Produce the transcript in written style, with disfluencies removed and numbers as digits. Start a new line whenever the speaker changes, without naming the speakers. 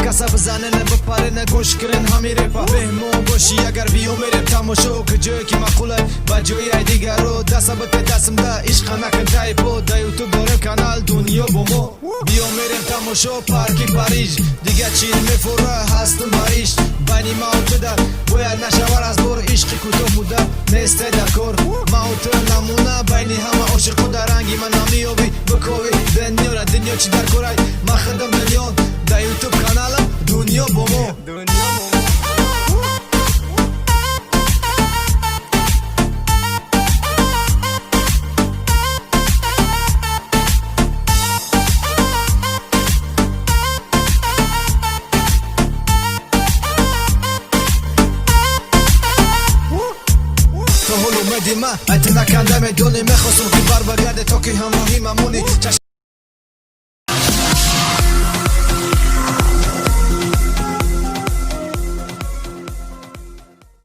Каса бизанена, бипарена, гӯш кирен ҳами репа. Меҳмон бошӣ агар, биё, мерем тамошо, ки ҷое ки маъқулай ба ҷои ай дигаро. Даса бите дастмда, ишқа накун тайпо. Да Ютуб дорем канал, дунё бо мо. Биё, мерем тамошо парки Париж. Дига чӣ мефура, ҳастум ба ишқ. Байни мау туда бояд нашавар аз бор. Ишқи кӯтоҳ муддат несте дар кор. Мау ту намуна байни ҳама ошиқо. Дар ранги ман намеёбӣ, бикови дунёра. Дунё чӣ дар корай, ман худам дунё. Да Ютуб каналам дунё бо мо.
Дунё бо мо.
То ҳол умеди ма ай ту наканда, медонӣ. Мехостум, ки бар багарде, то ки ҳамроҳи мамонӣ.